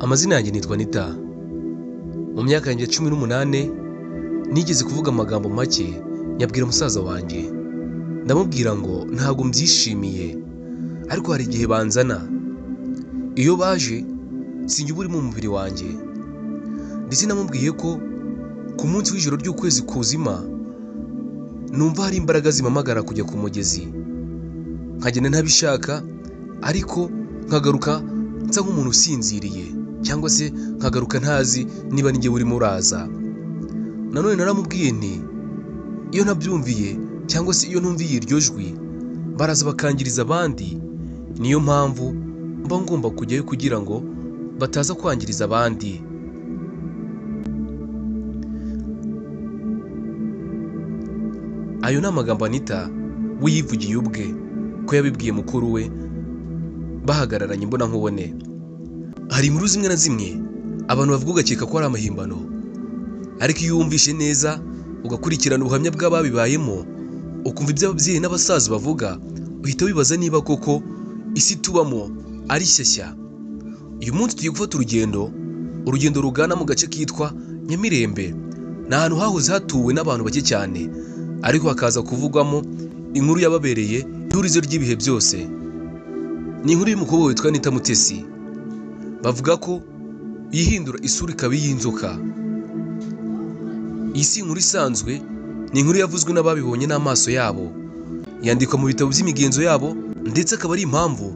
Amazina yanjye nitwa Anita. Mu myaka yanjye 18 nigeze kuvuga amagambo make nyabwira musaza wanjye, ndamubwira ngo ntabwo mbyishimiye, ariko hari igihe banzana, iyo baje sinjye uba uri mu mubiri wanjye. Ndetse namubwiye ko ku munsi w'ijoro ry'ukwezi kuzima numva hari imbaraga zimpamagara kujya ku mugezi, nkagenda ntabishaka ariko nkagaruka nsa nk'umuntu usinziriye cyangwa se nkagaruka ntazi niba ninjye urimo uraza. Nanone naramubwiye nti iyo ntabyumviye cyangwa se iyo ntumviye iryo jwi baraza bakangiriza abandi, niyo mpamvu mba ngomba kujyayo kugira ngo bataza kwangiriza abandi. Ayo ni amagambo Anita we yivugiye ubwe ko yabibwiye mukuru we bahagararanye imbonankubone. Hari inkuru zimwe na zimwe abantu bavuga ugakeka ko ari amahimbano, ariko iyo wumvishe neza ugakurikirana ubuhamya bw'ababibayemo, ukumva ibyo ababyeyi n'abasaza bavuga, uhita wibaza niba koko isi tubamo ari shyashya. Uyu munsi tugiye gufata urugendo, urugendo rugana mu gace kitwa Nyamirembe. Ni ahantu hahoze hatuwe n'abantu bake cyane, ariko hakaza kuvugwamo inkuru yababereye ihurizo ry'ibihe byose. Ni inkuru y'umukobwa witwa Anita Mutesi. Bavuga ko yihindura isura ikaba iy'inzoka. Iyi si inkuru isanzwe, ni inkuru yavuzwe n'ababibonye n'amaso yabo, yandikwa mu bitabo by'imigenzo yabo, ndetse akaba ari impamvu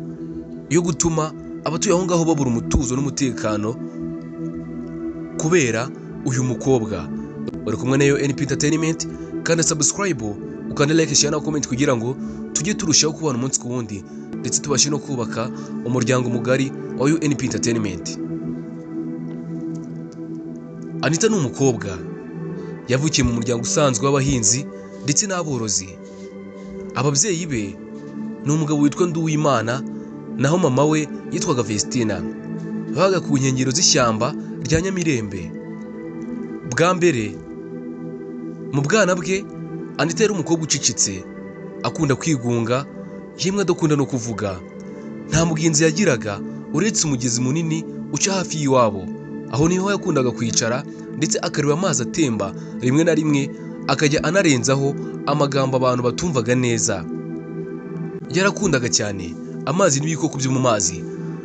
yo gutuma abatuye aho ngaho babura umutuzo n'umutekano kubera uyu mukobwa. Uri kumwe nayo NP Entertainment, kandi subscribe, ukanda like, share na comment kugira ngo tujye turushaho kubana umunsi ku wundi, ndetse tubashe no kubaka umuryango mugari wa UNP Entertainment. Anita ni umukobwa yavukiye mu muryango usanzwe w'abahinzi ndetse n'aborozi. Ababyeyi be ni umugabo witwa Nduwimana, naho mama we yitwaga Vestina. Babaga ku nkengero z'ishyamba rya Nyamirembe. Bwa mbere mu bwana bwe, Anita yari umukobwa ucecetse, akunda kwigunga, yemwe adakunda no kuvuga. Nta mugenzi yagiraga uretse umugezi munini uca hafi y'iwabo. Aho niho yakundaga kwicara ndetse akareba amazi atemba, rimwe na rimwe akajya anarenzaho amagambo abantu batumvaga neza. Yarakundaga cyane amazi n'ibikoko byo mu mazi.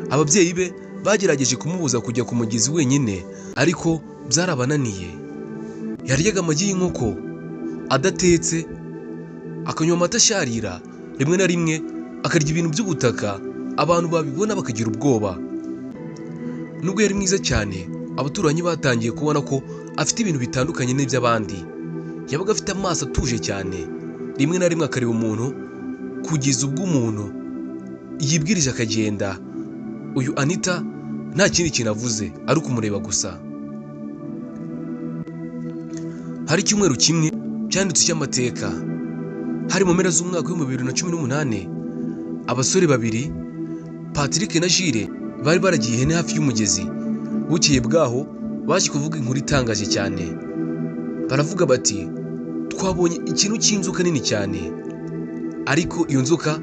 Ababyeyi be bagerageje kumubuza kujya ku mugezi wenyine, ariko byarabananiye. Yaryaga amagi y'inkoko adatetse, akanywa amata asharira, rimwe na rimwe akarya ibintu by'ubutaka, abantu babibona bakagira ubwoba. Nubwo yari mwiza cyane, abaturanyi batangiye kubona ko afite ibintu bitandukanye n'iby'abandi. Yabaga afite amaso atuje cyane, rimwe na rimwe akareba umuntu kugeza ubwo umuntu yibwirije akagenda. Uyu Anita nta kindi kintu avuze, ari ukumureba gusa. Hari icyumweru kimwe cyanditse cy'amateka. Hari mu mpera z'umwaka w'ibihumbi 2018, abasore babiri Patrick na Jules bari baragiye ihene hafi y'umugezi. Bukeye bwaho baje kuvuga inkuru itangaje cyane. Baravuga bati twabonye ikintu cy'inzoka nini cyane, ariko iyo nzoka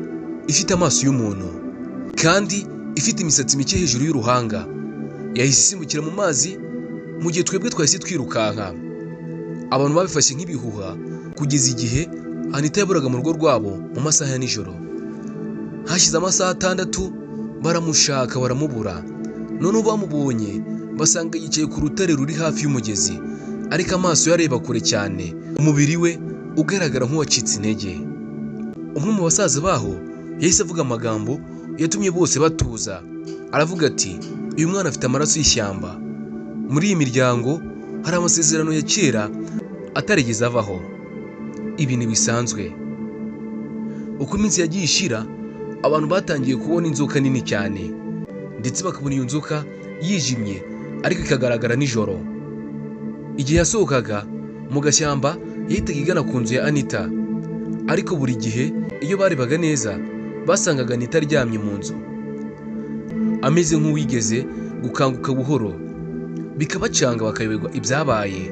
ifite amaso y'umuntu kandi ifite imisatsi mike hejuru y'uruhanga. Yahise isimbukira mu mazi mu gihe twebwe twahise twirukanka. Abantu babifashe nk'ibihuha kugeza igihe Anita yaburaga mu rugo rwabo mu masaha ya nijoro. Hashize amasaha 6 baramushaka baramubura. Noneho bamubonye basanga yicaye ku rutare ruri hafi y'umugezi, ariko amaso ye areba kure cyane, umubiri we ugaragara nk'uwacitse intege. Umwe mu basaza baho yahise avuga amagambo yatumye bose batuza. Aravuga ati uyu mwana afite amaraso y'ishyamba. Muri iyi miryango hari amasezerano ya kera atarigeze avaho. Ibi ntibisanzwe. Uko iminsi yagiye ishira, abantu batangiye kubona inzoka nini cyane, ndetse bakabona iyo nzoka yijimye ariko ikagaragara nijoro. Igihe yasohokaga mu gashyamba yahitaga igana ku nzu ya Anita, ariko buri gihe iyo barebaga neza basangaga Anita aryamye mu nzu, ameze nk'uwigeze gukanguka buhoro, bikabacanga bakayoberwa ibyabaye.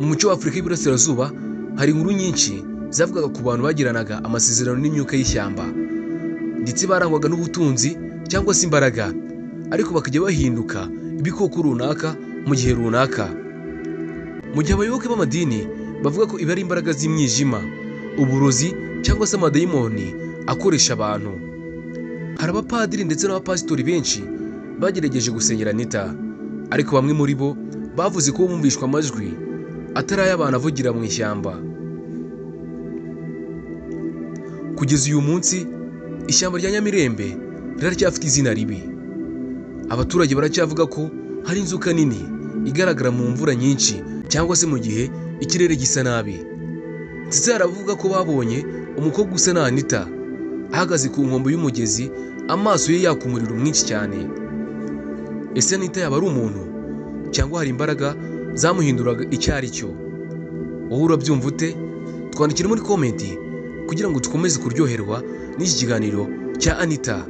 Mu muco wa Afurika y'Iburasirazuba hari inkuru nyinshi zavugaga ku bantu bagiranaga amasezerano n'imyuka y'ishyamba, ndetse barangwaga n'ubutunzi cyangwa se imbaraga. ariko bakajya bahinduka ibikoko runaka mu gihe runaka. Mu gihe abayoboke b'amadini bavuga ko ibi ari imbaraga z'imyijima, uburozi cyangwa se amadayimoni akoresha abantu. Hari abapadiri ndetse n'abapasitori benshi bagerageje gusengera Anita, ariko bamwe muri bo bavuze ko bumvishwa amajwi atari ay'abantu avugira mu ishyamba. Kugeza uyu munsi ishyamba rya Nyamirembe riracyafite izina ribi. Abaturage baracyavuga ko hari inzoka nini igaragara mu mvura nyinshi cyangwa se mu gihe ikirere gisa nabi. Ndetse hari abavuga ko babonye umukobwa usa na Anita ahagaze ku nkombe y'umugezi, amaso ye yaka umuriro mwinshi cyane. Ese Anita yaba ari umuntu cyangwa hari imbaraga zamuhinduraga icyo ari cyo? Wowe urabyumva ute? Twandikire muri komenti kugira ngo dukomeze kuryoherwa n'iki kiganiro cya Anita.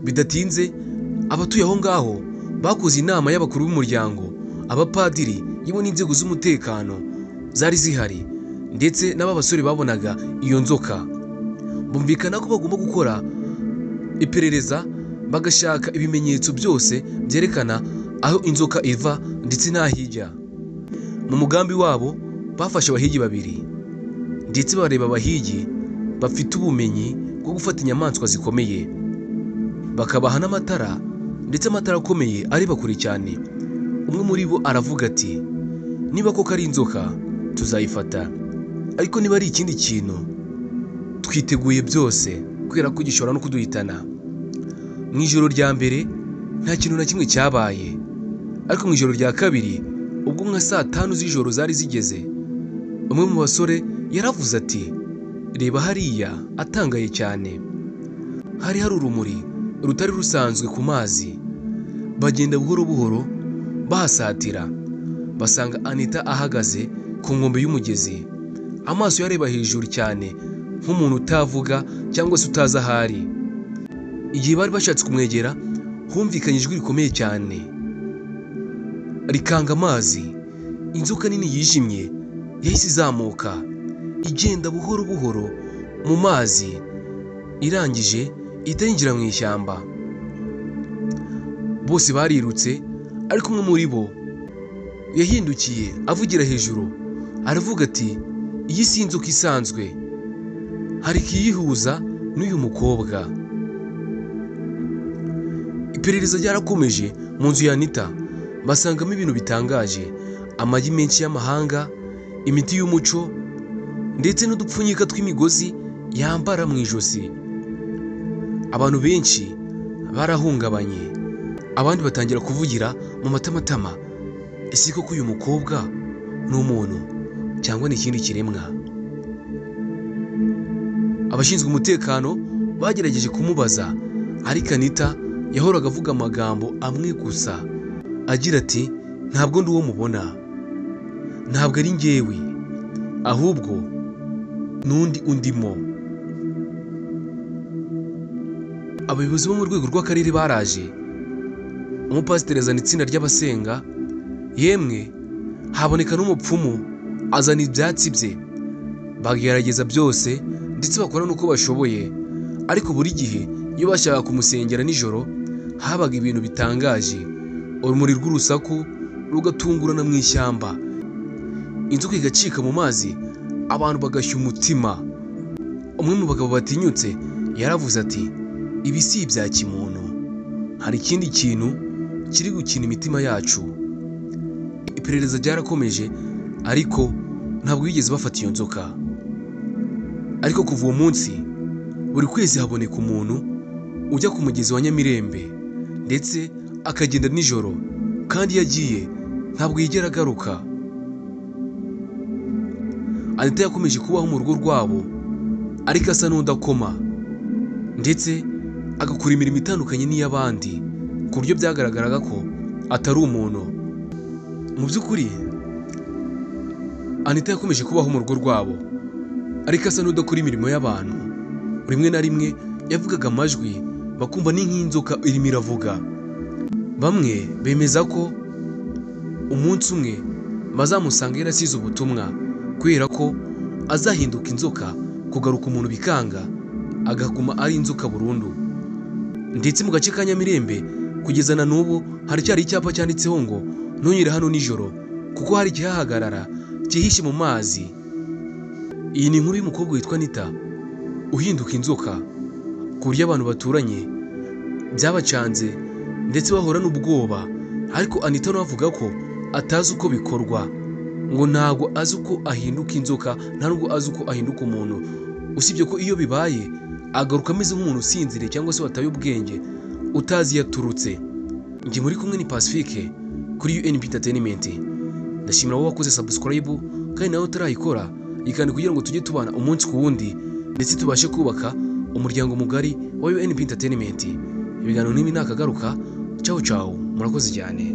Bidatinze abatuye aho ngaho bakoze inama y'abakuru b'umuryango, abapadiri yewe n'inzego z'umutekano zari zihari, ndetse n'aba basore babonaga iyo nzoka. Bumvikana ko bagomba gukora iperereza bagashaka ibimenyetso byose byerekana aho inzoka iva ndetse n'aho ijya. Mu mugambi wabo bafashe abahigi babiri, ndetse bareba abahigi bafite ubumenyi bwo gufata inyamaswa zikomeye, bakabaha n'amatara, ndetse amatara akomeye areba kure cyane. Umwe muri bo aravuga ati niba koko ari inzoka tuzayifata, ariko niba ari ikindi kintu twiteguye byose kubera ko gishobora no kuduhitana. Mu ijoro rya mbere nta kintu na kimwe cyabaye, ariko mu ijoro rya kabiri ubwo nka saa 5 z'ijoro zari zigeze, umwe mu basore yaravuze ati reba hariya, atangaye cyane. Hari hari urumuri rutari rusanzwe ku mazi. Bagenda buhoro buhoro bahasatira, basanga Anita ahagaze ku nkombe y'umugezi, amaso yareba hejuru cyane nk'umuntu utavuga cyangwa se utazi aho ari. Igihe bari bashatse kumwegera, humvikanye ijwi rikomeye cyane rikanga amazi. Inzoka nini yijimye yahise izamuka igenda buhoro buhoro mu mazi, irangije ihita yinjira mu ishyamba. Bose barirutse, ariko umwe muri bo yahindukiye avugira hejuru aravuga ati iyi si inzoka isanzwe, hari ikiyihuza n'uyu mukobwa. Iperereza ryarakomeje mu nzu ya Anita, basangamo ibintu bitangaje: amagi menshi y'amahanga, imiti y'umuco, ndetse n'udupfunyika tw'imigozi yambara mu ijosi. Abantu benshi barahungabanye, abandi batangira kuvugira mu matamatama, ese koko uyu mukobwa ni umuntu cyangwa ni ikindi kiremwa? Abashinzwe umutekano bagerageje kumubaza, ariko Anita yahoraga avuga amagambo amwe gusa agira ati ntabwo ndi uwo mubona, ntabwo ari njyewe, ahubwo n'undi undimo. Abayobozi bo mu rwego rw'akarere baraje, umupasiteri azana itsinda ry'abasenga, yemwe haboneka n'umupfumu azana ibyatsi bye. Bagerageza byose ndetse bakora n'uko bashoboye, ariko buri gihe iyo bashakaga kumusengera nijoro habaga ibintu bitangaje. Urumuri rw'urusaku rugatungurana mu ishyamba, inzoka igacika mu mazi, abantu bagashya umutima. Umwe mu bagabo batinyutse yaravuze ati ibi si ibya kimuntu, hari ikindi kintu kiri gukina imitima yacu. Iperereza ryarakomeje, ariko ntabwo bigeze bafata iyo nzoka. Ariko kuva uwo munsi buri kwezi haboneka umuntu ujya ku mugezi wa Nyamirembe, ndetse akagenda nijoro, kandi iyo agiye ntabwo yigera agaruka. Anita yakomeje kubaho mu rugo rwabo, ariko asa n'udakoma, ndetse agakora imirimo itandukanye n'iy'abandi, ku buryo byagaragaraga ko atari umuntu. Mu by'ukuri Anita yakomeje kubaho mu rugo rwabo, ariko asa n'udakora imirimo y'abantu. Rimwe na rimwe yavugaga amajwi bakumva ni nk'inzoka irimo iravuga. Bamwe bemeza ko umunsi umwe bazamusanga yarasize ubutumwa, kubera ko azahinduka inzoka, kugaruka umuntu bikanga, agaguma ari inzoka burundu. Ndetse mu gace ka Nyamirembe kugeza na n'ubu haracyari icyapa cyanditseho ngo ntunyure hano nijoro kuko hari ikihahagarara cyihishe mu mazi. Iyi ni inkuru y'umukobwa witwa Anita uhinduka inzoka ku buryo abantu baturanye byabacanze ndetse bahora n'ubwoba, ariko Anita nawe avuga ko atazi uko bikorwa, ngo ntabwo azi uko ahinduka inzoka, nta nubwo azi uko ahinduka umuntu, usibye ko iyo bibaye agaruka ameze nk'umuntu usinziriye cyangwa se wataye ubwenge utazi iyo aturutse. Njye muri kumwe ni Pacifique kuri UNP Entertainment. Ndashimira wowe wakoze subscribe, kandi nawe utarayikora yikande kugira ngo tujye tubana umunsi ku wundi, ndetse tubashe kubaka umuryango mugari wa UNP Entertainment. Ibiganiro nk'ibi nakagaruka. Ciao ciao, murakoze cyane.